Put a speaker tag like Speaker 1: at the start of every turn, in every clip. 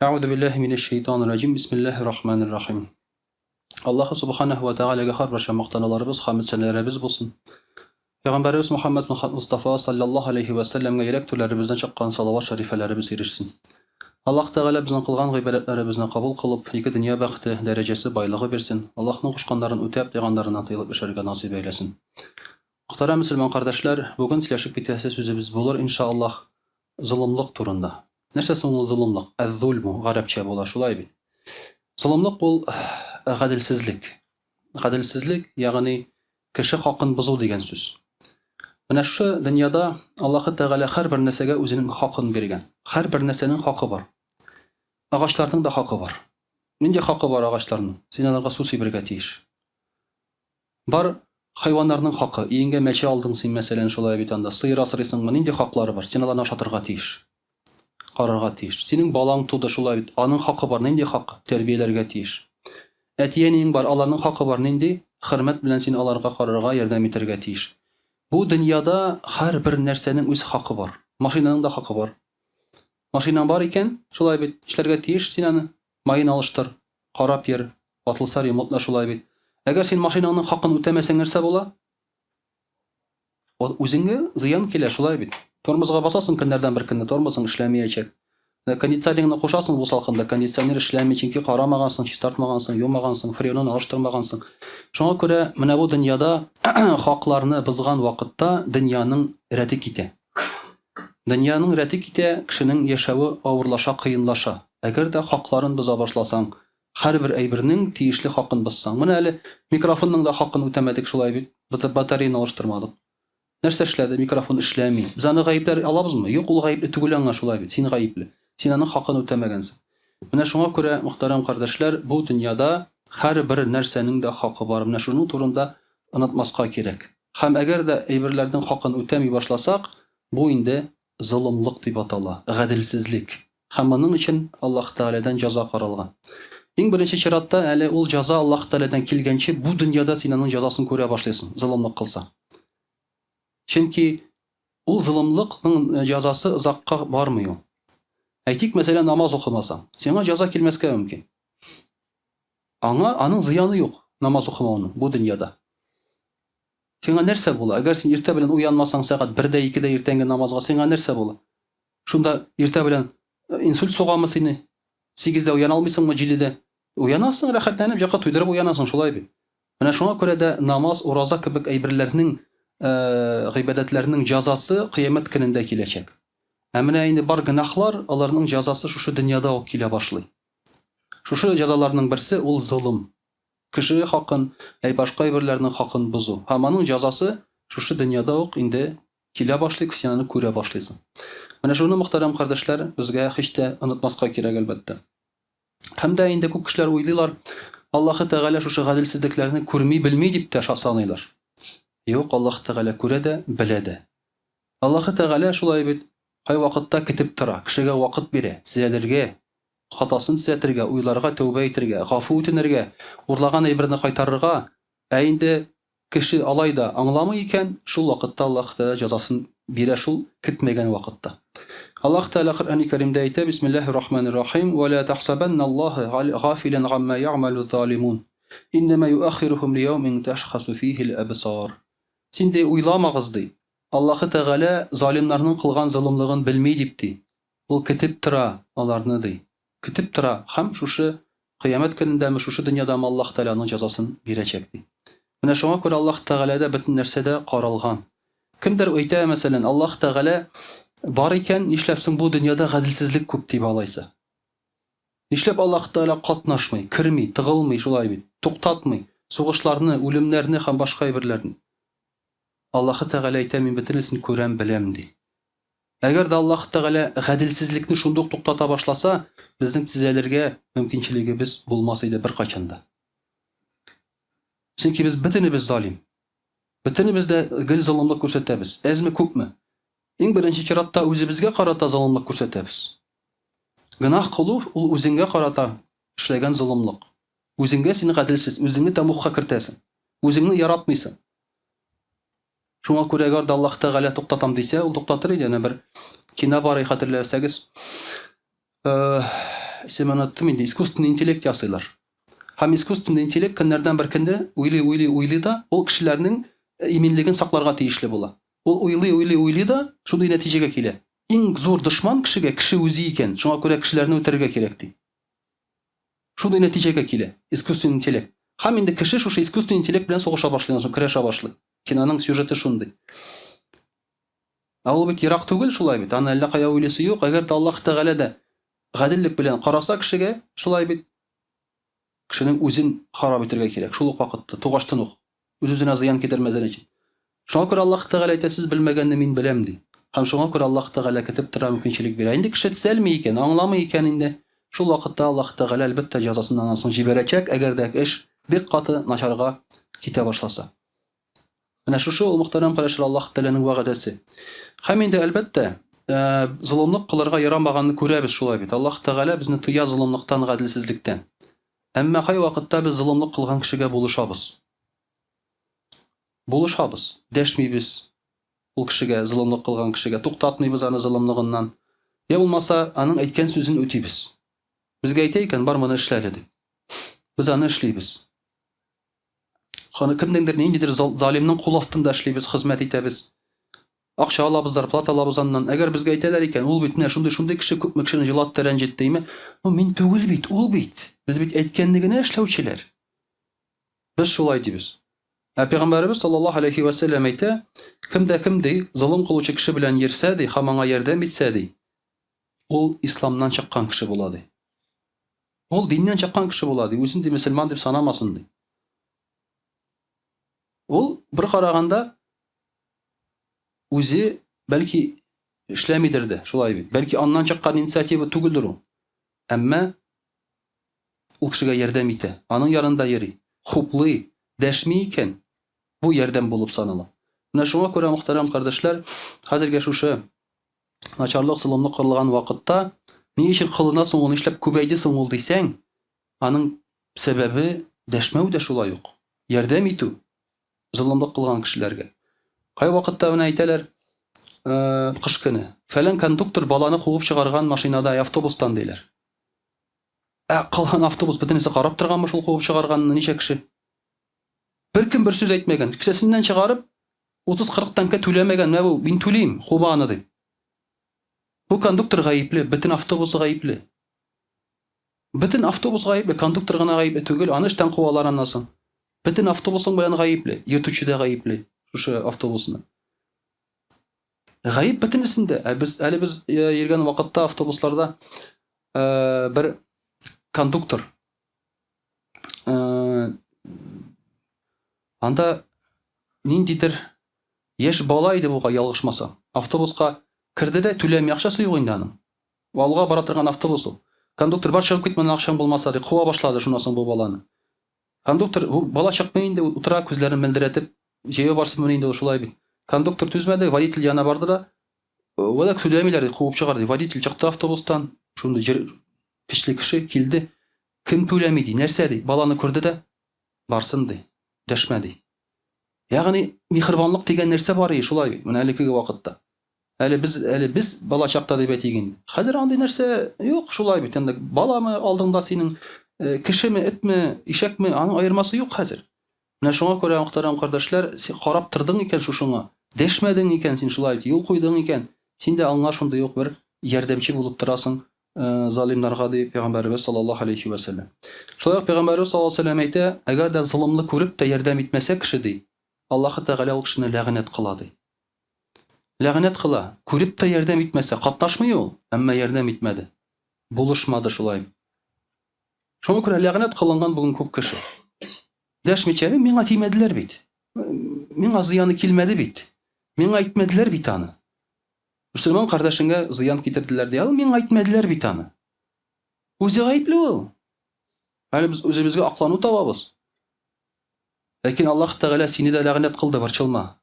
Speaker 1: Әгъүзу биллаһи минәш шәйтанир раҗим. Бисмиллаһир рахманир рахим. Аллаһу субханаһу ва таалагә һәрберчә мактануларыбыз, хәмд сәналарыбыз булсын. Пәйгамбәребез Мухаммад Мустафа саллаллаһу алейхи ва сәлләмгә йөрәк түрләребездән чыккан салават шәрифәләребез ирешсен. Аллаһ Тәгалә безнең кылган гыйбадәтләребезне кабул кылып, ике дөнья бәхете, дәрәҗәсе, байлыгы бирсен. Аллаһның кушканнарын үтәп, тыйганнарыннан тыелып яшәргә насыйп әйләсен. Мөхтәрәм мөселман кардәшләр, бүген сөйләшеп китәсе сүзебез булыр, иншаАллаһ, золымлык турында. Нәрсә соң ул золымлык? Әз-зульму, гарәпчә була, шулай бит. Золымлык ул гаделсезлек. Гаделсезлек, ягъни кеше хакын бозу дигән сүз. Менә шушы дөньяда Аллаһы Тәгалә һәрбер нәрсәгә үзенең хакын биргән. Һәрбер нәрсәнең хакы бар. Агачларның да хакы бар. Нинди хакы бар агачларның? Син аларга су сибергә тиеш. Бар хайваннарның хакы. Өеңгә мәче алдың син, мәсәлән, шулай бит анда. Сыер асрыйсыңмы, нинди хаклары бар? Син аларны ашатырга тиеш. Карарга тиеш. Синең балаң туды, шулай бит. Аның хакы бар, нинди хак? Тәрбияләргә тиеш. Әти-әниең бар, аларның хакы бар, нинди? Хөрмәт белән син аларга карарга, ярдәм итәргә тиеш. Бу дөньяда һәрбер нәрсәнең үз хакы бар. Машинаның да хакы бар. Машинаң бар икән, шулай бит, эшләргә тиеш син аны. Маен алыштыр, карап йөр, ватылса ремонтла, шулай бит. Әгәр син машинаңның хакын үтәмәсәң, нәрсә була? Ул үзеңә зыян килә, шулай бит. Тормозга басасың көннәрдән бер көнне тормозың эшләмиячәк. Кондиционерыңны кушасың бу салкында, кондиционер эшләми, чөнки карамагансың, чистартмагансың, юмагансың, фреонын алыштырмагансың. Шуңа күрә менә бу дөньяда хакларны бозган вакытта дөньяның рәте китә. Дөньяның рәте китә, кешенең яшәве авырлаша, кыенлаша. Әгәр дә хакларын боза башласаң, һәрбер әйбернең тиешле хакын бозсаң. Менә әле микрофонның да хакын үтәмәдек шулай бит, батареяны алыштырмадык. Нәрсә эшләде? Микрофон эшләми. Без аны гаепләр алабызмы? Юк, ул гаепле түгел аңа, шулай бит. Син гаепле. Син аның хакын үтәмәгәнсең. Менә шуңа күрә, мөхтәрәм кардәшләр, бу дөньяда һәрбер нәрсәнең дә хакы бар. Менә шуның турында онытмаска кирәк. Һәм әгәр дә әйберләрнең хакын үтәми башласак, бу инде золымлык дип атала, гаделсезлек. Һәм моның өчен Аллаһ Тәгаләдән җәза каралган. Иң беренче чиратта әле ул җәза Аллаһ Тәгаләдән килгәнче бу дөньяда син аның җәзасын күрә башлыйсың, золымлык кылсаң. Чөнки ул золымлыкның җәзасы озакка бармый ул. Әйтик, мәсәлән, намаз укымасаң, сиңа җәза килмәскә мөмкин. Аңа аның зыяны юк, намаз укымауның бу дөньяда. Сиңа нәрсә була? Әгәр син иртә белән уянмасаң, сәгать бердә, икедә иртәнге намазга сиңа нәрсә була? Шунда иртә белән инсульт сугамы сине? Сигездә уяна алмыйсыңмы, җидедә? Уянасың, рәхәтләнеп, җака туйдырып уянасың, шулай бит. Менә шуңа күрә дә намаз, ураза кебек әйберләрнең, гыйбадәтләрнең җәзасы кыямәт көнендә киләчәк. Ә менә инде бар гөнаһлар, аларның җәзасы шушы дөньяда ук килә башлый. Шушы җәзаларның берсе ул золым. Кеше хакын, әй башка әйберләрнең хакын бозу. Һәм аның җәзасы шушы дөньяда ук инде килә башлый, син аны күрә башлыйсың. Менә шуны, мөхтәрәм кардәшләр, безгә һич тә онытмаска кирәк, әлбәттә. Һәм дә инде күп кешеләр уйлыйлар, Аллаһы Тәгалә шушы гаделсезлекләрне күрми, белми дип тә саныйлар. Юк, Аллаһы Тәгалә күрә дә, белә дә. Аллаһы Тәгалә шулай бит, кайвакытта көтеп тора, кешегә вакыт бирә, төзәлергә, хатасын төзәтергә, уйларга, тәүбә итергә, гафу үтенергә, урлаган әйберне кайтарырга, ә инде Кеше алай да аңламый икән, шул вакытта Аллаһ Тәгалә җәзасын бирә шул көтмәгән вакытта. Аллаһ Тәгалә Коръәни Кәримдә әйтә, Бисмиллаһир рахманир рахим, Вә ла тахсабанналлаһа гафилән гамма ягъмәлү залимун, иннәмә юаххирухум лияумин тәшхасу фихил әбсар. Син, ди, уйламагыз, ди, Аллаһы Тәгалә залимнарның кылган золымлыгын белми дип, ди. Ул көтеп тора аларны, ди. Көтеп тора һәм шушы Кыямәт көнендәме, шушы дөньядамы Аллаһ Тәгалә аның җәзасын бирәчәк, ди. Менә шуңа күрә Аллаһ Тәгаләдә бөтен нәрсә дә каралган. Кемдер әйтә, мәсәлән, Аллаһ Тәгалә бар икән, нишләп соң бу дөньяда гаделсезлек күп дип алайса? Нишләп Аллаһ Тәгалә катнашмый, керми, тыгылмый, шулай бит, туктатмый сугышларны, үлемнәрне һәм башка әйберләрне? Аллаһы Тәгалә әйтә, мин бөтенесен күрәм, беләм, ди. Әгәр дә Аллаһ Тәгалә гаделсезлекне шундук туктата башласа, безнең төзәлергә мөмкинчелегебез булмас иде беркайчан да. Чөнки без бөтенебез залим. Бөтенебез дә гел золымлык күрсәтәбез. Әзме, күпме. Иң беренче чиратта үзебезгә карата золымлык күрсәтәбез. Гөнаһ кылу ул үзеңгә карата эшләгән золымлык. Үзеңгә син гаделсез, үзеңне тәмугка кертәсең. Үзеңне яратмыйсың. Шуңа күрә әгәр дә Аллаһ Тәгалә туктатам дисә, ул туктатыр иде. Әнә бер кино бар, хәтерләсәгез. исемен оныттым инде, искусственный интеллект ясыйлар. Һәм искусственный интеллект көннәрдән бер көнне уйлый, уйлый, уйлый да, ул кешеләрнең иминлеген сакларга тиешле була. Ул уйлый, уйлый, уйлый да, шундый нәтиҗәгә килә. Иң зур дошман кешегә кеше үзе икән, шуңа күрә кешеләрне үтерергә кирәк, ди. Шундый нәтиҗәгә килә искусственный интеллект. Һәм инде кеше шушы искусственный интеллект белән сугыша башлый, аннан соң көрәшә башлый. Киноның сюжеты шундый. Ә ул бит ерак түгел шулай бит, аны әллә кая уйлыйсы юк. Әгәр дә Аллаһ Тәгалә дә гаделлек белән караса кешегә, шулай бит, кешенең үзен харап итәргә кирәк, шул ук вакытта, тугачтан ук, үз-үзенә зыян китермәсен өчен. Шуңа күрә Аллаһ Тәгалә әйтә, сез белмәгәнне мин беләм, ди. Һәм шуңа күрә Аллаһ Тәгалә көтеп тора, мөмкинчелек бирә. Инде кеше төзәлми икән, аңламый икән инде, шул вакытта Аллаһ Тәгалә, әлбәттә, җәзасын аннан соң җибәрәчәк, әгәр дә эш бик каты начарга китә башласа. Менә шушы ул, мөхтәрәм кардәшләр, Аллаһ Тәгаләнең вәгъдәсе. Һәм инде, әлбәттә, золымлык кылырга ярамаганны күрәбез шулай бит. Аллаһ Тәгалә безне тыя золымлыктан, гаделсезлектән. Әмма кайвакытта без золымлык кылган кешегә булышабыз. Булышабыз, дәшмибез ул кешегә, золымлык кылган кешегә, туктатмыйбыз аны золымлыгыннан. Я булмаса, аның әйткән сүзен үтибез. Безгә әйтә икән, бар моны эшлә әле дип. Без аны эшлибез. Аны кемнеңдер ниндидер залимның кул астында эшлибез, хезмәт итәбез. Акча алабыз, зарплата алабыз аннан. Әгәр безгә әйтәләр икән, ул бит менә шундый-шундый кеше күпме кешене җылатты, рәнҗетте, име? Ну, мин түгел бит, ул бит. Без бит әйткәнне генә эшләүчеләр. Без шулай дибез. Ә пәйгамбәребез саллаллаһу алейхи ва сәлләм әйтә, кем дә кем ди, золым кылучы кеше белән йөрсә ди, һәм аңа ярдәм итсә ди, ул исламнан чыккан кеше була ди. Ул диннән чыккан кеше була ди, үзен ди мөселман дип санамасын ди. Ул бер караганда үзе бәлки эшләмидер дә, шулай бит. Бәлки аннан чыккан инициатива түгелдер ул. Әмма ул кешегә ярдәм итә, аның янында йөри, хуплый, дәшми икән, бу ярдәм булып санала. Менә шуңа күрә, мөхтәрәм кардәшләр, хәзергә шушы начарлык, золымлык кылган вакытта ни өчен кылына соң ул, нишләп күбәйде соң ул дисәң, аның сәбәбе дәшмәү дә шулай ук, ярдәм итү золымлык кылган кешеләргә. Кайвакытта менә әйтәләр, кыш көне, фәлән кондуктор баланы куып чыгарган машинада, автобустан диләр. Ә калган автобус бөтенесе карап торганмы шул куып чыгарганны, ничә кеше? Беркем бер сүз әйтмәгән. Кесәсеннән чыгарып, 30-40 тәңкә түләмәгән, менә бу, мин түлим, куба аны дип. Бу кондуктор гаепле, бөтен автобус гаепле. Бөтен автобус гаепле, кондуктор гына гаепле түгел, аны эштән куалар аннан соң. Бөтен автобусың белән гаепле, йөртүче дә гаепле шушы автобусны. Гаеп бөтенесендә. Ә без әле без йөргән вакытта автобусларда бер кондуктор анда ниндидер яшь бала иде бугай, ялгышмасам. Автобуска керде дә түләми, акчасы юк инде аның. Алга бара торган автобус ул. Кондуктор бар чыгып кит моннан акчаң булмаса ди, куа башлады шуннан соң бу баланы. Кондуктор, бу бала чыкмый инде, утыра күзләрен мелдерәтеп, җәяү барсынмыни инде ул шулай бит. Кондуктор түзмәде, водитель янына барды да, Вәлә түләмиләр ди, куып чыгар ди. Водитель чыкты автобустан, шундый җыр көчле кеше килде. Кем түләми ди, нәрсә ди? Баланы күрде дә, барсын ди, дәшмә ди. Ягъни михербанлык дигән нәрсә бар и, шулай бит, менә элеккеге вакытта. Әле без, әле без бала чакта дип әйтик инде. Хәзер андый нәрсә юк, шулай бит. Инде баламы алдыңда синең, э, кешеме, этме, ишәкме, аның аермасы юк хәзер. Менә шуңа күрә, мөхтәрәм кардәшләр, син карап тордың икән шушыңа, дәшмәдең икән син шулай юл куйдың икән, син дә аңа шундый ук бер ярдәмче булып торасың э, залимнарга, ди пәйгамбәребез саллаллаһу алейхи вә сәлләм. Шулай ук пәйгамбәребез саллаллаһу алейхи вә сәлләм әйтә, әгәр дә золымны күреп тә ярдәм итмәсә кеше, ди, Аллаһы Тәгалә ул кешене ләгънәт кыла, ди. Ләгънәт кыла, күреп тә ярдәм итмәсә, катнашмый ул, әмма ярдәм итмәде. Булышмады шулай. Шуңа күрә ләгънәт кылынган бүген күп кеше. Дәшмичә, миңа тимәделәр бит. Миңа зыяны килмәде бит. Миңа әйтмәделәр бит аны. Мөселман кардәшеңә зыян китерделәр ди, миңа әйтмәделәр бит аны. Үзе гаепле ул. Әле без үзебезгә аклану табабыз. Ләкин Аллаһ Тәгалә сине дә ләгънәт кылды, борчылма.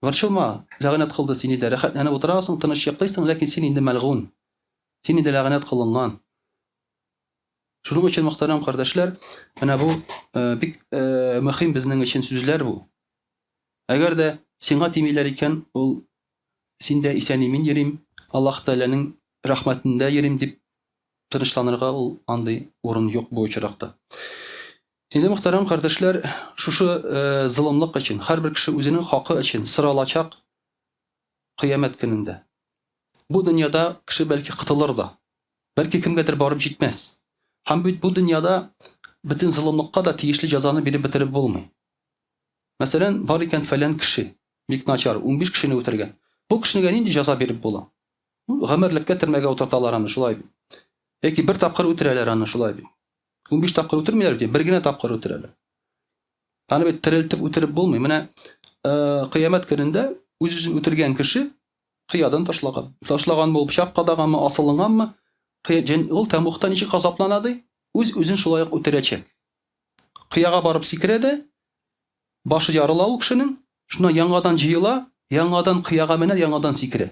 Speaker 1: Борчылма, ләгънәт кылды сине дә. Рәхәтләнеп утырасың, тыныч йоклыйсың, ләкин син инде мәлгун. Син инде ләгънәт кылынган. Шуның өчен, мөхтәрәм кардәшләр, менә бу э, бик э, мөһим безнең өчен сүзләр бу. Әгәр дә сиңа тимиләр икән, ул син дә исән-имин йөрим, Аллаһ Тәгаләнең рәхмәтендә йөрим дип Тынычланырга ул андый урын юк бу очракта. Инде, мөхтәрәм кардәшләр, шушы золымлык өчен һәрбер кеше үзенең хакы өчен соралачак кыямәт көнендә. Бу дөньяда кеше бәлки котылыр да, бәлки кемгәдер барып җитмәс. Һәм бит бу дөньяда бөтен золымлыкка да тиешле җәзаны биреп бетереп булмый. Мәсәлән, бар икән фәлән кеше, бик начар, 15 кешене үтергән. Бу кешенегә нинди җәза биреп була? Гомерлеккә төрмәгә утырталар аны, шулай бит. Яки бер тапкыр үтерәләр аны, шулай бит. 15 тапкыр үтермиләр бит, бер генә тапкыр үтерәләр. Аны бит терелтеп үтереп булмый. Менә кыямәт көнендә үз-үзен үтергән кеше кыядан ташлаган. Ташлаган булып пычак кадаганмы, асылынганмы, ул тәмугта ничек газаплана ди? Үз-үзен шулай ук үтерәчәк. Кыяга барып сикерә дә, башы ярыла ул кешенең, шуннан яңадан җыела, яңадан кыяга менә, яңадан сикерә.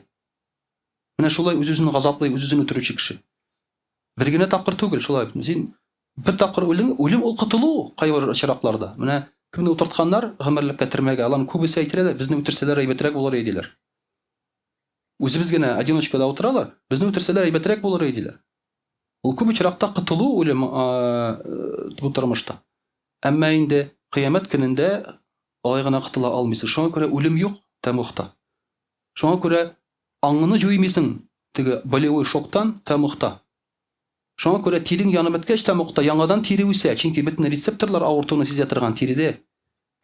Speaker 1: Менә шулай үз-үзен газаплый, үз-үзен үтерүче кеше. Бер генә тапкыр түгел, шулай бит. Син бер тапкыр үлдең, үлем ул котылу кайбер очракларда. Менә кемне утыртканнар гомерлеккә төрмәгә, аларның күбесе әйтелә дә, безне үтерсәләр әйбәтрәк булыр иде диләр. Үзебез генә одиночкада утыралар, безне үтерсәләр әйбәтрәк булыр иде диләр. Ул күп очракта котылу үлем бу тормышта. Әмма инде кыямәт көнендә алай гына котыла алмыйсың. Шуңа күрә үлем юк тәмугта. Шуңа күрә аңыңны җуймыйсың теге болевой шоктан тәмугта. Шуңа күрә тирең янып беткәч тәмугта яңадан тире үсә, чөнки бөтен рецепторлар авыртуны сизә торган тиредә.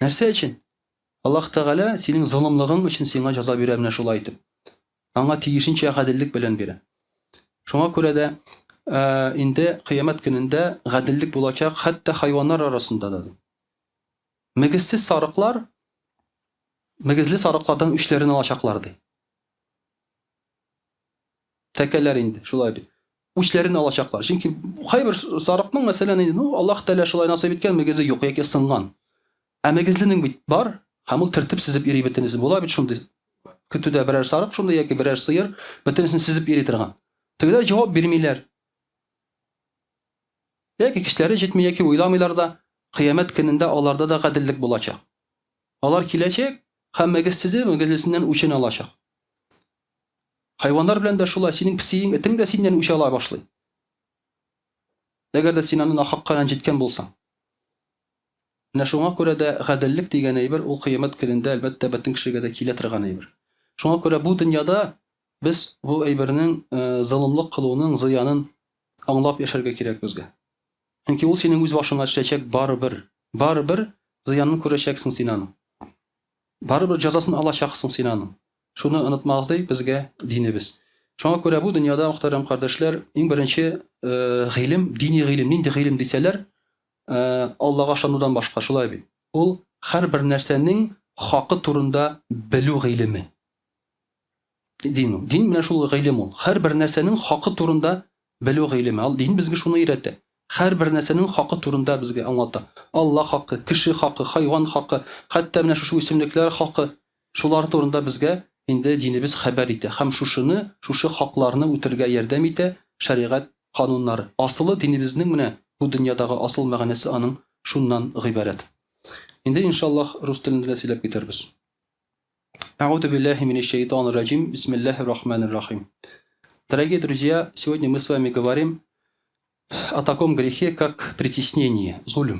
Speaker 1: Нәрсә өчен? Аллаһ Тәгалә синең золымлыгың өчен сиңа җәза бирә менә шулай итеп. Аңа тиешенчә гаделлек белән бирә. Шуңа күрә дә инде кыямәт көнендә гаделлек булачак хәтта хайваннар арасында да. Мөгезсез сарыклар мөгезле сарыклардан үчләрен алачаклар ди. Тәкәләр инде, шулай бит. Үчләрен алачаклар. Чөнки кайбер сарыкның, мәсәлән, инде, ну, Аллаһ Тәгалә шулай насыйп иткән, мөгезе юк яки сынган. Ә мөгезленең бит бар, һәм ул төртеп сизеп йөри бөтенесен. Була бит шундый көтүдә берәр сарык шундый яки берәр сыер бөтенесен сизеп йөри торган. Тегеләр җавап бирмиләр. Яки көчләре җитми, яки уйламыйлар да, кыямәт көнендә аларда да гаделлек булачак. Алар киләчәк һәм мөгезсезе мөгезлесеннән үчен алачак. Хайваннар белән дә шулай, синең песиең, этең дә синнән үч ала башлый. Әгәр дә син аны нахакка рәнҗеткән булсаң. Менә шуңа күрә дә гаделлек дигән әйбер ул кыямәт көнендә, әлбәттә, бөтен кешегә дә килә торган әйбер. Шуңа күрә бу дөньяда без бу әйбернең золымлык кылуның зыянын аңлап яшәргә кирәк безгә. Чөнки ул синең үз башыңа төшәчәк барыбер. Барыбер зыянын күрәчәксең син аның. Барыбер җәзасын алачаксың син аның. Шуны онытмагыз ди безгә динебез. Шуңа күрә бу дөньяда, мөхтәрәм кардәшләр, иң беренче гыйлем, дини гыйлем, нинди гыйлем дисәләр, Аллага ышанудан башка, шулай бит. Ул һәрбер нәрсәнең хакы турында белү гыйлеме. Дин ул. Дин менә шул гыйлем ул. Һәрбер нәрсәнең хакы турында белү гыйлеме. Ал дин безгә шуны өйрәтә. Һәрбер нәрсәнең хакы турында безгә аңлата. Алла хакы, кеше хакы, хайван хакы, хәтта менә шушы үсемлекләр хакы, шулар турында безгә инде динебез хәбәр итә һәм шушыны, шушы хакларны үтергә ярдәм итә шәригать кануннары. Асылы динебезнең менә бу дөньядагы асыл мәгънәсе аның шуннан гыйбарәт. Инде иншаллаһ рус телендә дә сөйләп китәрбез. Әгъузу биллахи минәш шәйтанир раҗим. Бисмиллахир рахманир рахим. Дорогие друзья, сегодня мы с вами говорим о таком грехе, как притеснение, зулюм.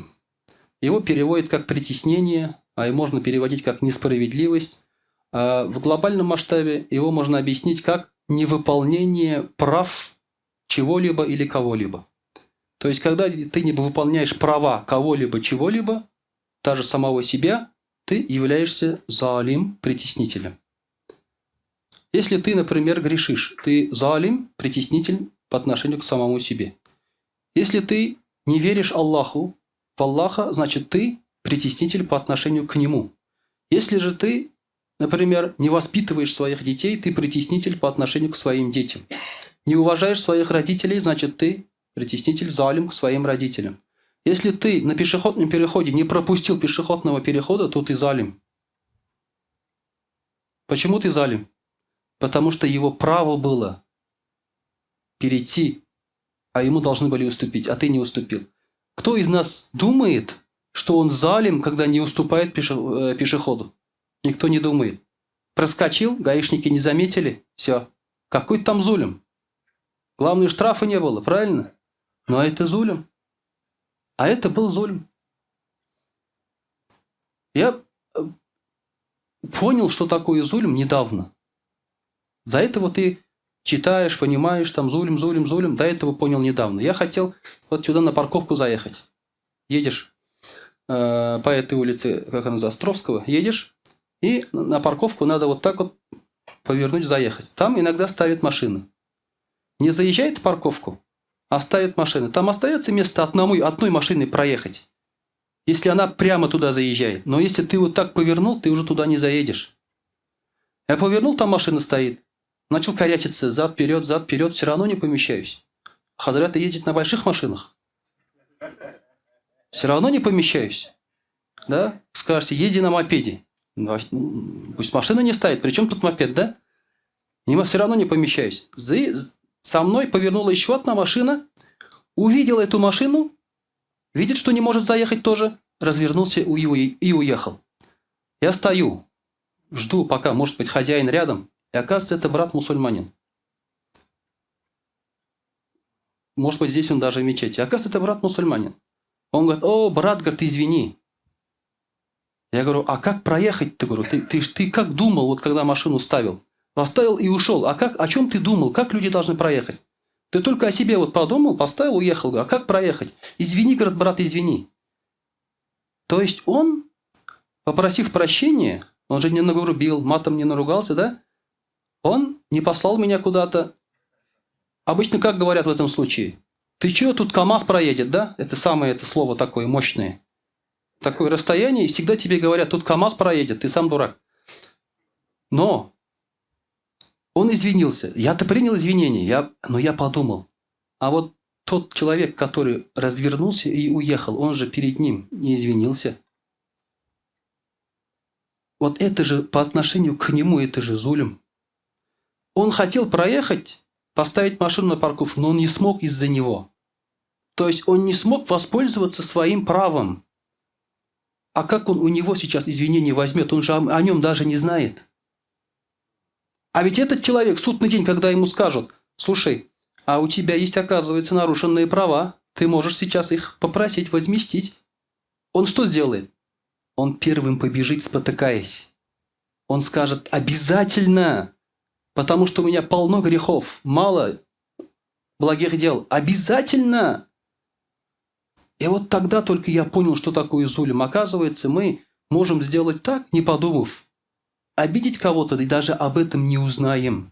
Speaker 1: Его переводят как притеснение, а и можно переводить как несправедливость. А в глобальном масштабе его можно объяснить как невыполнение прав чего-либо или кого-либо. То есть, когда ты не выполняешь права кого-либо, чего-либо, даже самого себя, ты являешься залим, притеснителем. Если ты, например, грешишь, ты залим, притеснитель по отношению к самому себе. Если ты не веришь Аллаху, в Аллаха, значит, ты притеснитель по отношению к Нему. Если же ты, например, не воспитываешь своих детей, ты притеснитель по отношению к своим детям. Не уважаешь своих родителей, значит, ты притеснитель залим к своим родителям. Если ты на пешеходном переходе не пропустил пешеходного перехода, то ты залим. Почему ты залим? Потому что его право было перейти, а ему должны были уступить, а ты не уступил. Кто из нас думает, что он залим, когда не уступает пешеходу? Никто не думает. Проскочил, гаишники не заметили, все. Какой там зулим? Главное, штрафа не было, правильно? Но это зулем. А это был зульм. Я понял, что такое зульм недавно. До этого ты читаешь, понимаешь, там зулем, зулем, зулем. До этого понял недавно. Я хотел вот сюда на парковку заехать. Едешь по этой улице, как она называется, Островского, едешь, и на парковку надо вот так вот повернуть, заехать. Там иногда ставят машины. Не заезжает в парковку, а ставят машины. Там остается место одной машины проехать, если она прямо туда заезжает. Но если ты вот так повернул, ты уже туда не заедешь. Я повернул, там машина стоит. Начал корячиться, зад, вперед, все равно не помещаюсь. Хазраты ездит на больших машинах. Все равно не помещаюсь. Да? Скажете, езди на мопеде. Пусть машина не стоит. Причем тут мопед, да? Все равно не помещаюсь. Со мной повернула еще одна машина. Увидела эту машину. Видит, что не может заехать тоже. Развернулся и уехал. Я стою. Жду, пока, может быть, хозяин рядом. И оказывается, это брат-мусульманин. Может быть, здесь он даже в мечети. Оказывается, это брат-мусульманин. Он говорит, о, брат, говорит, извини. Я говорю, а как проехать-то? Говорю, ты как думал, вот когда машину ставил? Поставил и ушел. А как, о чем ты думал? Как люди должны проехать? Ты только о себе вот подумал, поставил, уехал. Говорю, а как проехать? Извини, говорит, брат, извини. То есть он, попросив прощения, он же не нагрубил, матом не наругался, да? Он не послал меня куда-то. Обычно как говорят в этом случае? Ты чё, тут КамАЗ проедет, да? Это самое это слово такое мощное. Такое расстояние, и всегда тебе говорят, тут КамАЗ проедет, ты сам дурак. Но он извинился. Я-то принял извинения, но я подумал. А вот тот человек, который развернулся и уехал, он же перед ним не извинился. Вот это же по отношению к нему, это же зулем. Он хотел проехать, поставить машину на парковку, но он не смог из-за него. То есть он не смог воспользоваться своим правом. А как он у него сейчас извинения возьмет? Он же о нем даже не знает. А ведь этот человек, судный день, когда ему скажут, слушай, а у тебя есть, оказывается, нарушенные права, ты можешь сейчас их попросить, возместить. Он что сделает? Он первым побежит, спотыкаясь. Он скажет, обязательно, потому что у меня полно грехов, мало благих дел. Обязательно! И вот тогда только я понял, что такое зулем. Оказывается, мы можем сделать так, не подумав, обидеть кого-то, и даже об этом не узнаем.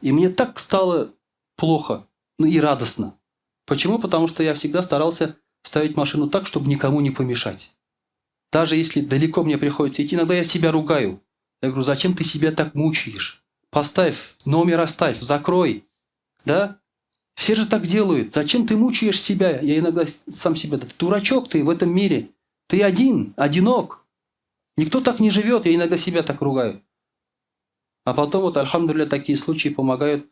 Speaker 1: И мне так стало плохо, ну и радостно. Почему? Потому что я всегда старался ставить машину так, чтобы никому не помешать. Даже если далеко мне приходится идти, иногда я себя ругаю. Я говорю, зачем ты себя так мучаешь? Поставь, номер оставь, закрой. Да? Все же так делают. Зачем ты мучаешь себя? Я иногда сам себя... Да, дурачок ты в этом мире. Ты один, одинок. Никто так не живет. Я иногда себя так ругаю. А потом, вот, альхамдулилля, такие случаи помогают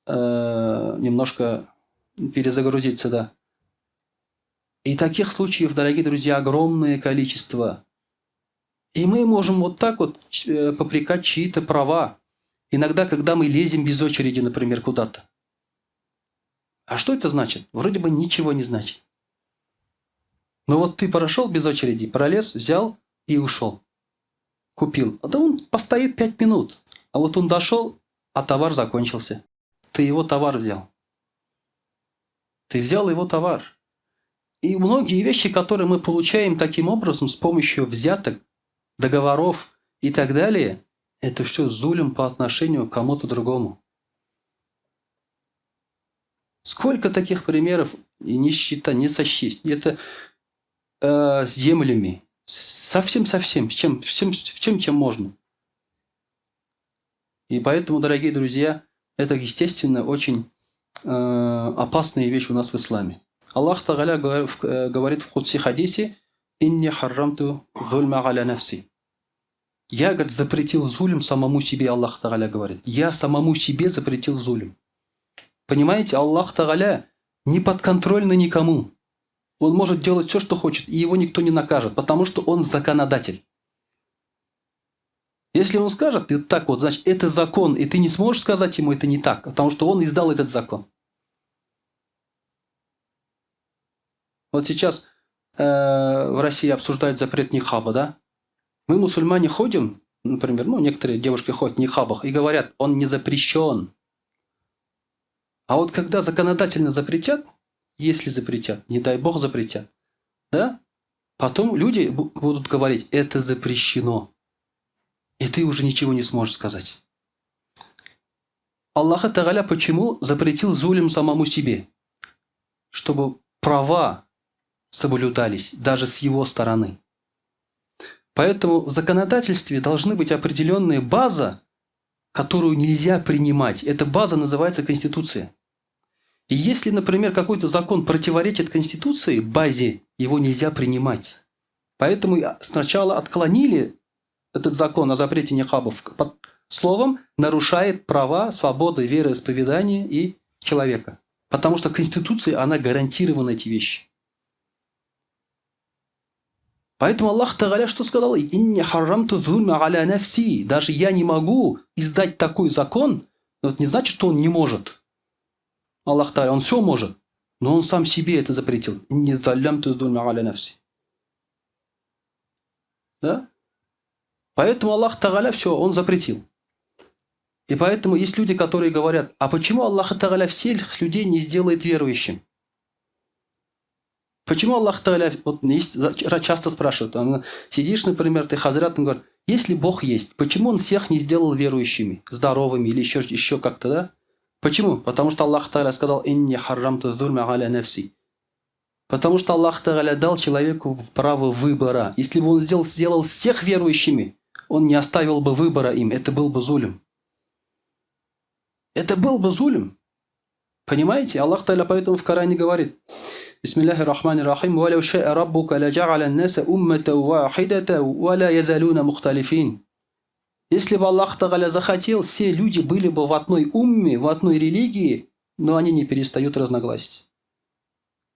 Speaker 1: немножко перезагрузиться, да. И таких случаев, дорогие друзья, огромное количество. И мы можем вот так вот попрекать чьи-то права. Иногда, когда мы лезем без очереди, например, куда-то. А что это значит? Вроде бы ничего не значит. Но вот ты прошел без очереди, пролез, взял и ушел. Купил. А да он постоит 5 минут. А вот он дошел, а товар закончился. Ты его товар взял. Ты взял его товар. И многие вещи, которые мы получаем таким образом, с помощью взяток, договоров и так далее, это все зулем по отношению к кому-то другому. Сколько таких примеров, и не считать, не сосчесть. Это с землями, совсем-совсем, чем можно. И поэтому, дорогие друзья, это, естественно, очень опасная вещь у нас в исламе. Аллах Тагаля говорит в Кудси хадисе: «Инни харрамту зульма аля нафси». Я, говорит, запретил зулем самому себе, Аллах Тагаля говорит. Я самому себе запретил зулем. Понимаете, Аллах Тагаля не подконтрольный никому. Он может делать все, что хочет, и его никто не накажет, потому что он законодатель. Если он скажет, ты так вот, значит, это закон, и ты не сможешь сказать ему, это не так, потому что он издал этот закон. Вот сейчас в России обсуждают запрет никаба, да? Мы, мусульмане, ходим, например, ну, некоторые девушки ходят в никабах и говорят, он не запрещен. А вот когда законодательно запретят, если запретят, не дай бог запретят, да? Потом люди будут говорить, это запрещено. И ты уже ничего не сможешь сказать. Аллах Тагаля почему запретил зулим самому себе? Чтобы права соблюдались даже с его стороны. Поэтому в законодательстве должны быть определенная база, которую нельзя принимать. Эта база называется Конституция. И если, например, какой-то закон противоречит Конституции, базе, его нельзя принимать. Поэтому сначала отклонили этот закон о запрете никабов под словом «нарушает права, свободы, вероисповедания и человека». Потому что Конституция, она гарантирована эти вещи. Поэтому Аллах Тагаля что сказал? «Инни харрамту зульма аля нафси». Даже я не могу издать такой закон, но это не значит, что он не может. Аллах Тагаля, он все может, но он сам себе это запретил. «Инни заллямту зульма аля нафси». Да? Поэтому Аллах Тагаля все, он запретил. И поэтому есть люди, которые говорят, а почему Аллах Тагаля всех людей не сделает верующим? Почему Аллах Тагаля, вот есть, часто спрашивают, сидишь, например, ты хазрат, он говорит, если Бог есть, почему Он всех не сделал верующими, здоровыми или еще как-то, да? Почему? Потому что Аллах Тагаля сказал, «Инни харрамту зульма аля нафси». Потому что Аллах Тагаля дал человеку право выбора. Если бы он сделал всех верующими, он не оставил бы выбора им, это был бы зулим. Это был бы зулим. Понимаете? Аллах Тагаля поэтому в Коране говорит, Бисмиллахи рахмани рахим, «Валяу ша'а раббука ла джа'аля ан-наса уммата вахидата ва ла язалуна мухталифин». Если бы Аллах Тагаля захотел, все люди были бы в одной умме, в одной религии, но они не перестают разногласить.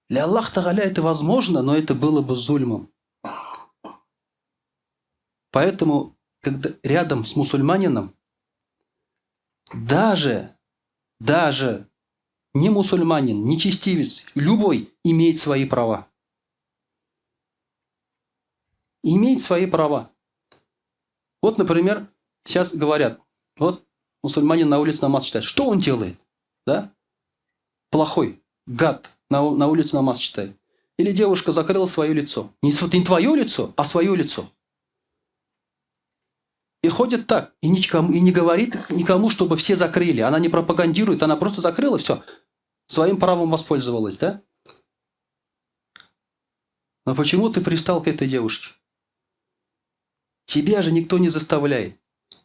Speaker 1: Для Аллаха Тагаля это возможно, но это было бы зульмом. Поэтому, когда рядом с мусульманином, даже не мусульманин, не честивец, любой имеет свои права. Имеет свои права. Вот, например, сейчас говорят, вот мусульманин на улице намаз читает. Что он делает? Да? Плохой, гад, на улице намаз читает. Или девушка закрыла свое лицо. Не твое лицо, а свое лицо. И ходит так, и не говорит никому, чтобы все закрыли. Она не пропагандирует, она просто закрыла, все. Своим правом воспользовалась, да? Но почему ты пристал к этой девушке? Тебя же никто не заставляет.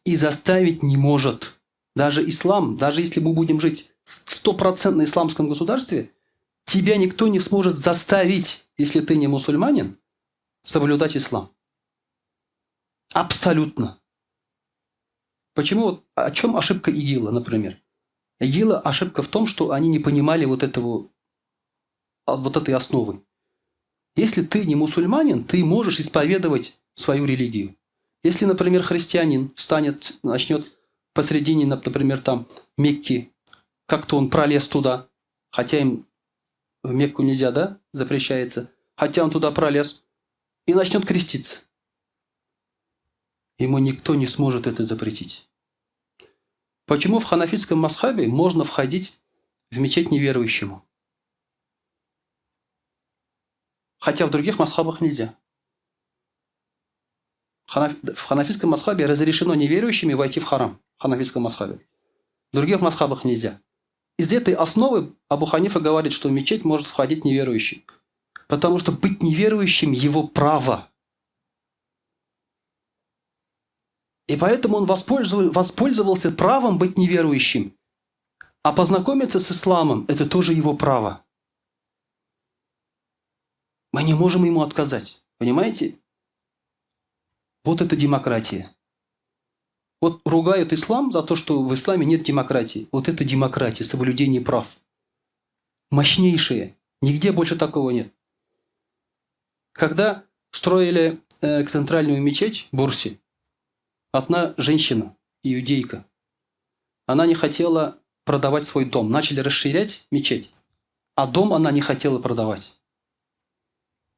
Speaker 1: И заставить не может. Даже ислам, даже если мы будем жить в стопроцентно исламском государстве, тебя никто не сможет заставить, если ты не мусульманин, соблюдать ислам. Абсолютно. Почему? Вот, о чем ошибка ИГИЛа, например? ИГИЛа ошибка в том, что они не понимали вот этой основы. Если ты не мусульманин, ты можешь исповедовать свою религию. Если, например, христианин встанет, начнет посредине, например, там Мекки, как-то он пролез туда, хотя им в Мекку нельзя, да, запрещается, хотя он туда пролез, и начнет креститься. Ему никто не сможет это запретить. Почему в ханафитском мазхабе можно входить в мечеть неверующему? Хотя в других мазхабах нельзя. В ханафитском мазхабе разрешено неверующими войти в харам. В ханафитском мазхабе. В других мазхабах нельзя. Из этой основы Абу Ханифа говорит, что в мечеть может входить неверующий. Потому что быть неверующим – его право. И поэтому он воспользовался правом быть неверующим. А познакомиться с исламом – это тоже его право. Мы не можем ему отказать. Понимаете? Вот это демократия. Вот ругают ислам за то, что в исламе нет демократии. Вот это демократия, соблюдение прав. Мощнейшие. Нигде больше такого нет. Когда строили центральную мечеть в Бурсе, Одна женщина, иудейка, она не хотела продавать свой дом. Начали расширять мечеть, а дом она не хотела продавать.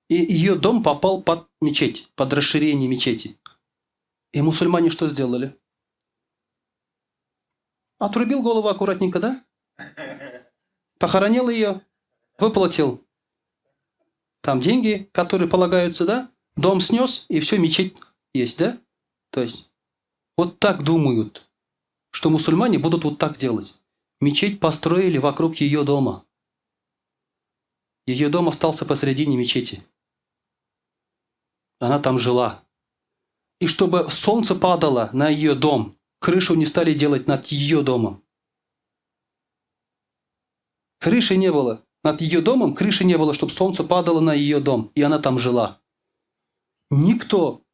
Speaker 1: И ее дом попал под мечеть, под расширение мечети. И мусульмане что сделали? Отрубил голову аккуратненько, да? Похоронил ее, выплатил там деньги, которые полагаются, да? Дом снес, и все, мечеть есть, да? То есть вот так думают, что мусульмане будут вот так делать. Мечеть построили вокруг ее дома. Ее дом остался посредине мечети. Она там жила. И чтобы солнце падало на ее дом, крышу не стали делать над ее домом. Крыши не было. Над ее домом крыши не было, чтобы солнце падало на ее дом, и она там жила. Никто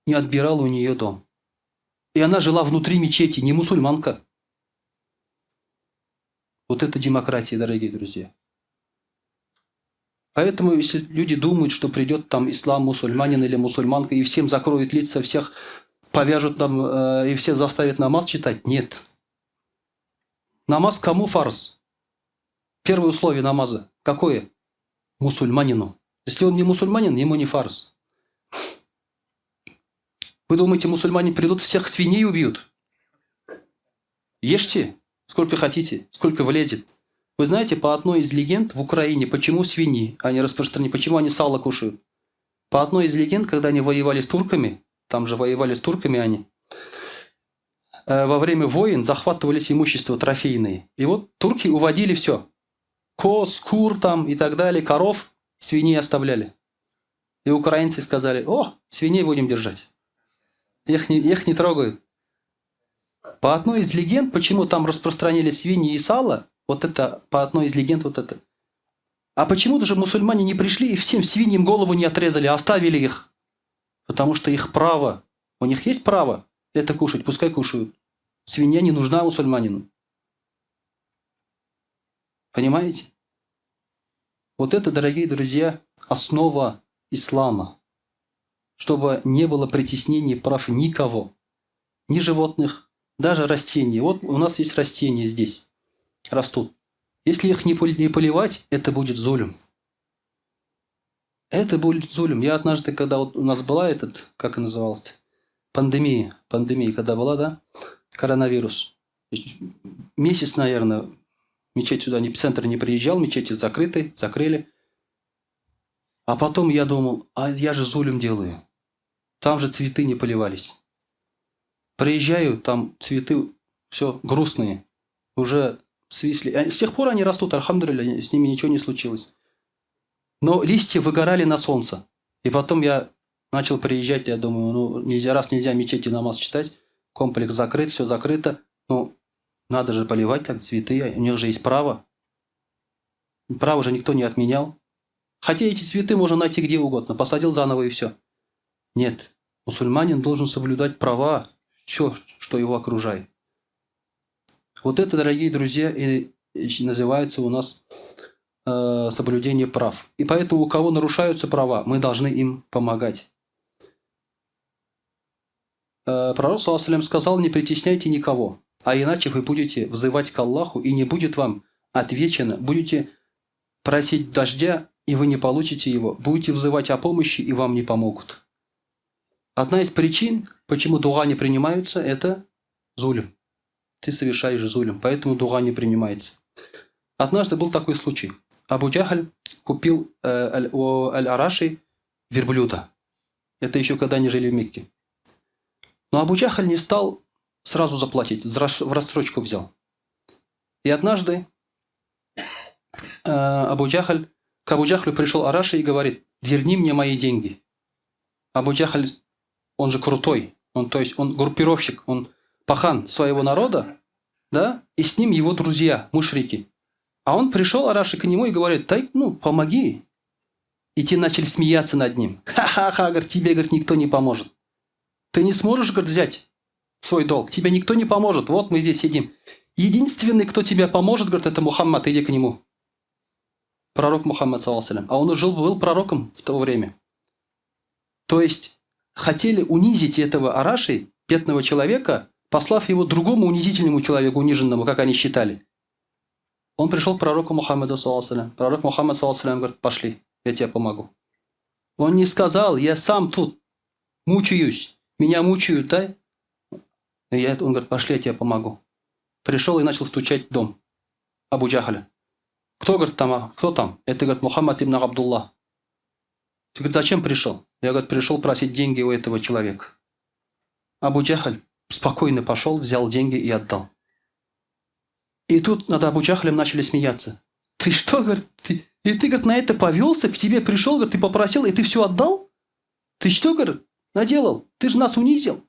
Speaker 1: не отбирал у нее дом. И она жила внутри мечети, не мусульманка. Вот это демократия, дорогие друзья. Поэтому, если люди думают, что придет там ислам, мусульманин или мусульманка, и всем закроют лица, всех повяжут там, и всех заставят намаз читать, нет. Намаз кому фарз? Первое условие намаза какое? Мусульманину. Если он не мусульманин, ему не фарз. Вы думаете, мусульмане придут, всех свиней убьют? Ешьте, сколько хотите, сколько влезет. Вы знаете, по одной из легенд в Украине, почему свиньи, они распространены, почему они сало кушают? По одной из легенд, когда они воевали с турками, там же воевали с турками они, во время войн захватывались имущество трофейные. И вот турки уводили все. Коз, кур там и так далее, коров, свиней оставляли. И украинцы сказали, о, свиней будем держать. Их не трогают. По одной из легенд, почему там распространили свиньи и сало, вот это, по одной из легенд вот это. А почему даже мусульмане не пришли и всем свиньям голову не отрезали, а оставили их? Потому что их право, у них есть право это кушать, пускай кушают. Свинья не нужна мусульманину. Понимаете? Вот это, дорогие друзья, основа ислама. Чтобы не было притеснений прав никого. Ни животных, даже растений. Вот у нас есть растения здесь. Растут. Если их не поливать, это будет зулем. Это будет зулем. Я однажды, когда вот у нас была этот, как она называлась? Пандемия. Пандемия, когда была, да? Коронавирус. Месяц, наверное, мечеть сюда, в центр не приезжал, мечети закрыты, закрыли. А потом я думал, а я же зулем делаю. Там же цветы не поливались. Приезжаю, там цветы все грустные, уже свисли. С тех пор они растут, альхамдулилля, с ними ничего не случилось. Но листья выгорали на солнце. И потом я начал приезжать, я думаю, ну нельзя, раз нельзя мечети намаз читать, комплекс закрыт, все закрыто. Ну, надо же поливать так цветы, у них же есть право. Право же никто не отменял. Хотя эти цветы можно найти где угодно, посадил заново и все. Нет, мусульманин должен соблюдать права, все, что его окружает. Вот это, дорогие друзья, и называется у нас соблюдение прав. И поэтому у кого нарушаются права, мы должны им помогать. Пророк, саллаллаху алейхи ва саллям, сказал, не притесняйте никого, а иначе вы будете взывать к Аллаху, и не будет вам отвечено, будете просить дождя, и вы не получите его, будете взывать о помощи, и вам не помогут. Одна из причин, почему дуа не принимаются, это зулем. Ты совершаешь зулем, поэтому дуа не принимается. Однажды был такой случай. Абу Джахль купил у Аль-Араши верблюда. Это еще когда они жили в Мекке. Но Абу Джахль не стал сразу заплатить, в рассрочку взял. И однажды к Абу Джахлю пришел Араши и говорит, верни мне мои деньги. Абу Джахль, он же крутой, он, то есть он группировщик, он пахан своего народа, да, и с ним его друзья, мушрики. А он пришел, Араши, к нему и говорит, дай, ну, помоги. И те начали смеяться над ним. Ха-ха-ха, говорит, тебе, говорит, никто не поможет. Ты не сможешь, говорит, взять свой долг, тебе никто не поможет, вот мы здесь сидим. Единственный, кто тебе поможет, говорит, это Мухаммад, иди к нему. Пророк Мухаммад, саллаллаху алейхи ва саллям. А он уже был пророком в то время. То есть, хотели унизить этого Араши бедного человека, послав его другому унизительному человеку, униженному, как они считали. Он пришел к пророку Мухаммеду, саллаллаху. Пророк Мухаммад, саллаллаху, говорит, пошли, я тебе помогу. Он не сказал, я сам тут мучаюсь, меня мучают, да? Он говорит, пошли, я тебе помогу. Пришел и начал стучать в дом Абу Джахаля. Кто, говорит, там, а? Кто там? Это, говорит, Мухаммад ибн Абдулла. Ты, говорит, зачем пришел? Я, говорит, пришел просить деньги у этого человека. Абу Джахаль спокойно пошел, взял деньги и отдал. И тут над Абу Джахалем начали смеяться. Ты что, говорит, ты, и ты, говорит, на это повелся, к тебе пришел, говорит, ты попросил, и ты все отдал? Ты что, говорит, наделал? Ты же нас унизил.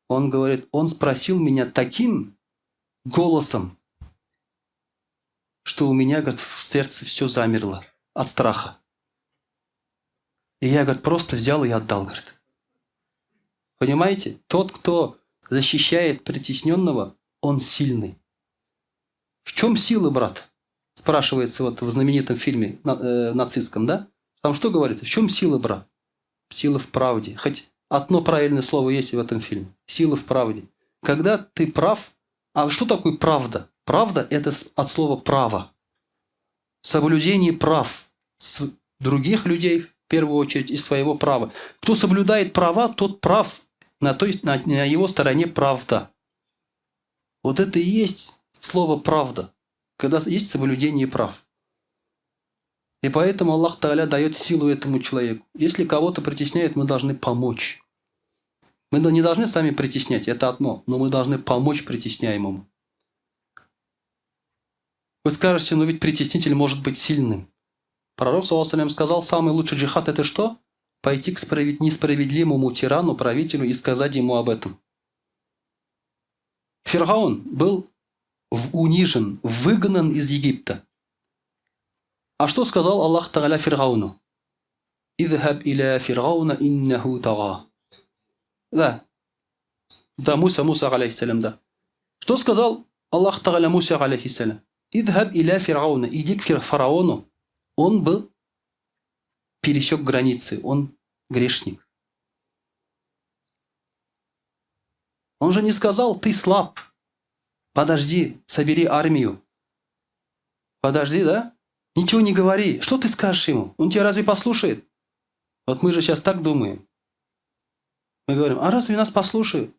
Speaker 1: Он говорит, он спросил меня таким голосом, что у меня, говорит, в сердце все замерло от страха. И я, говорит, просто взял и отдал, говорит. Понимаете? Тот, кто защищает притесненного, он сильный. В чем сила, брат? Спрашивается вот в знаменитом фильме нацистском, да? Там что говорится? В чем сила, брат? Сила в правде. Хоть одно правильное слово есть в этом фильме. Сила в правде. Когда ты прав, а что такое правда? Правда – это от слова право. Соблюдение прав других людей, в первую очередь, и своего права. Кто соблюдает права, тот прав, на его стороне правда. Вот это и есть слово правда, когда есть соблюдение прав. И поэтому Аллах Тааля дает силу этому человеку. Если кого-то притесняют, мы должны помочь. Мы не должны сами притеснять, это одно, но мы должны помочь притесняемому. Вы скажете, но ведь притеснитель может быть сильным. Пророк, саллаллаху алейхи ва саллям, сказал, самый лучший джихад это что? Пойти к несправедливому тирану, правителю и сказать ему об этом. Фиргаун был унижен, выгнан из Египта. А что сказал Аллах Тааля Фиргауну? «Идхаб иля Фиргауна иннаху тага». Да. Да, Муса, алейхиссалям, да. Что сказал Аллах Тааля Муса, алейхиссалям? «Идхаб иля Фиргауна», иди к фараону. Он был, пересек границы, он грешник. Он же не сказал, ты слаб, подожди, собери армию. Подожди, да? Ничего не говори. Что ты скажешь ему? Он тебя разве послушает? Вот мы же сейчас так думаем. Мы говорим, а разве нас послушают?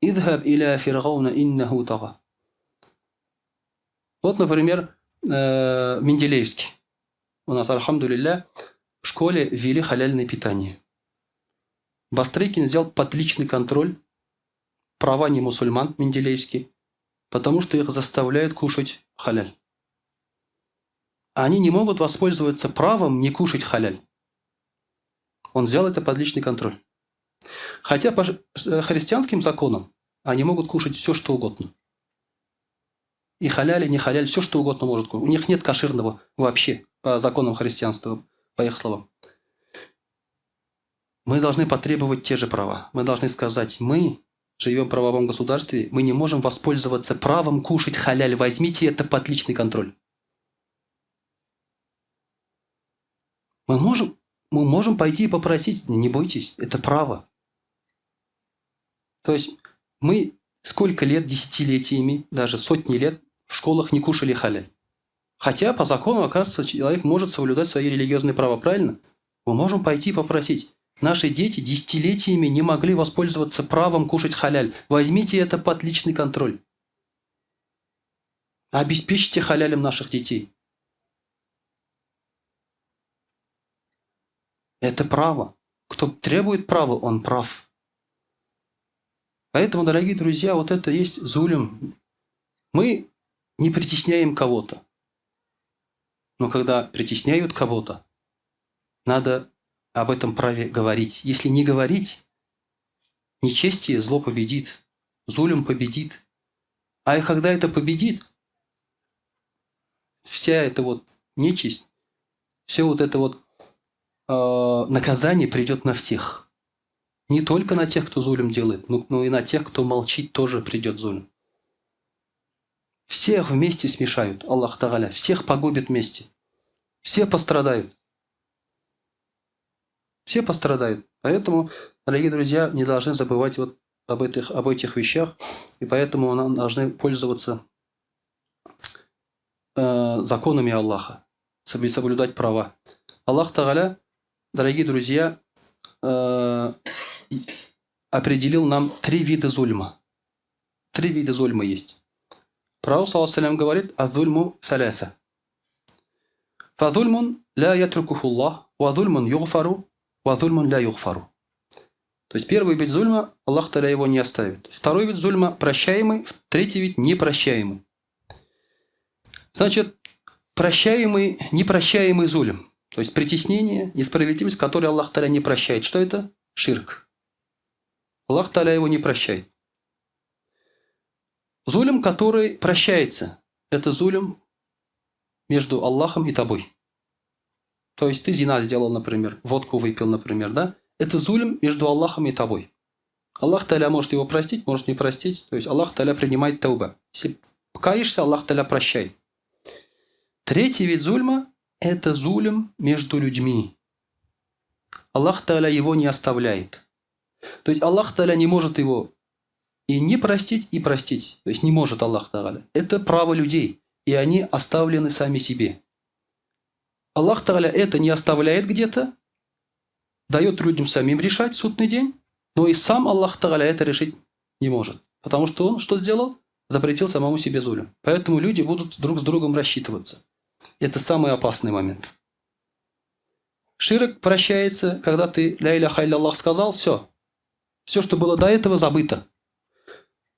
Speaker 1: Идхаб иля фиргауна иннаху тага. Вот, например, Менделеевский. У нас, альхамдулилля, в школе ввели халяльное питание. Бастрыкин взял под личный контроль права не мусульман Менделеевский, потому что их заставляют кушать халяль. Они не могут воспользоваться правом не кушать халяль. Он взял это под личный контроль. Хотя по христианским законам они могут кушать все, что угодно. И халяль, и не халяль, все, что угодно может кушать. У них нет кошерного вообще по законам христианства, по их словам. Мы должны потребовать те же права. Мы должны сказать, мы живем в правовом государстве, мы не можем воспользоваться правом кушать халяль. Возьмите это под личный контроль. Мы можем пойти и попросить, не бойтесь, это право. То есть мы сколько лет, десятилетиями, даже сотни лет в школах не кушали халяль. Хотя по закону, оказывается, человек может соблюдать свои религиозные права, правильно? Мы можем пойти и попросить. Наши дети десятилетиями не могли воспользоваться правом кушать халяль. Возьмите это под личный контроль. Обеспечьте халялем наших детей. Это право. Кто требует права, он прав. Поэтому, дорогие друзья, вот это есть зулем. Мы не притесняем кого-то. Но когда притесняют кого-то, надо об этом праве говорить. Если не говорить, нечестие, зло победит, зулем победит. А когда это победит, вся эта вот нечисть, все вот это вот наказание придет на всех. Не только на тех, кто зулем делает, но и на тех, кто молчит, тоже придет зулем. Всех вместе смешают, Аллах Тааля, всех погубит вместе. Все пострадают. Все пострадают. Поэтому, дорогие друзья, не должны забывать вот об этих вещах, и поэтому мы должны пользоваться законами Аллаха, соблюдать права. Аллах Тагаля, дорогие друзья, определил нам три вида зульма. Три вида зульма есть. Пророк صلى الله говорит: «الظلم ثلاثة. فظلم لا يتركه الله، وظلم يغفر، وظلم لا يغفر». То есть первый вид зульма, Аллах Таля его не оставит. Второй вид зульма прощаемый, третий вид непрощаемый. Значит, прощаемый, непрощаемый зулем. То есть притеснение, несправедливость, которую Аллах Таля не прощает. Что это? Ширк. Аллах Таля его не прощает. Зулем, который прощается, это зулем между Аллахом и тобой. То есть ты зина сделал, например, водку выпил, например, да? Это зулем между Аллахом и тобой. Аллах Таля может его простить, может не простить. То есть Аллах Таля принимает тауба. Если каешься, Аллах Таля прощает. Третий вид зульма – это зулем между людьми. Аллах Таля его не оставляет. То есть Аллах Таля не может его и не простить, и простить. То есть не может Аллах Таля. Это право людей, и они оставлены сами себе. Аллах Таля это не оставляет где-то, дает людям самим решать судный день, но и сам Аллах Тагаля это решить не может. Потому что он что сделал? Запретил самому себе зулем. Поэтому люди будут друг с другом рассчитываться. Это самый опасный момент. Ширк прощается, когда ты لا إله إلا الله сказал, все. Все, что было до этого, забыто.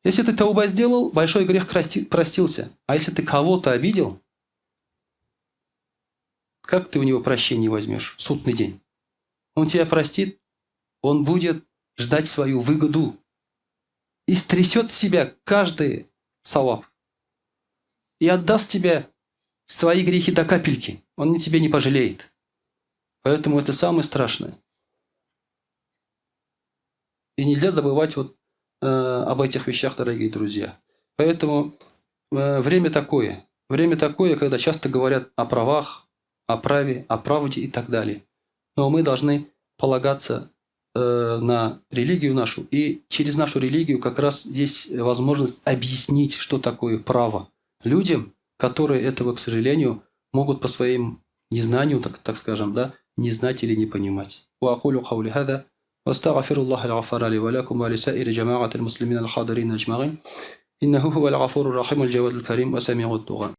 Speaker 1: Если ты тауба сделал, большой грех простился. А если ты кого-то обидел, как ты у него прощение возьмешь в судный день? Он тебя простит, он будет ждать свою выгоду и стрясет с себя каждый саваб. И отдаст тебе свои грехи до капельки. Он тебе не пожалеет. Поэтому это самое страшное. И нельзя забывать вот об этих вещах, дорогие друзья. Поэтому время такое. Время такое, когда часто говорят о правах, о праве, о правде и так далее. Но мы должны полагаться на религию нашу. И через нашу религию как раз есть возможность объяснить, что такое право людям, которые этого, к сожалению, могут по своим незнанию, так скажем, да, не знать или не понимать. وأقول قولي هذا وأستغفر الله الغفار لي ولكم ولسائر جماعة المسلمين الحاضرين أجمعين إنه هو الغفور الرحيم الجواد الكريم وسميع الدعاء.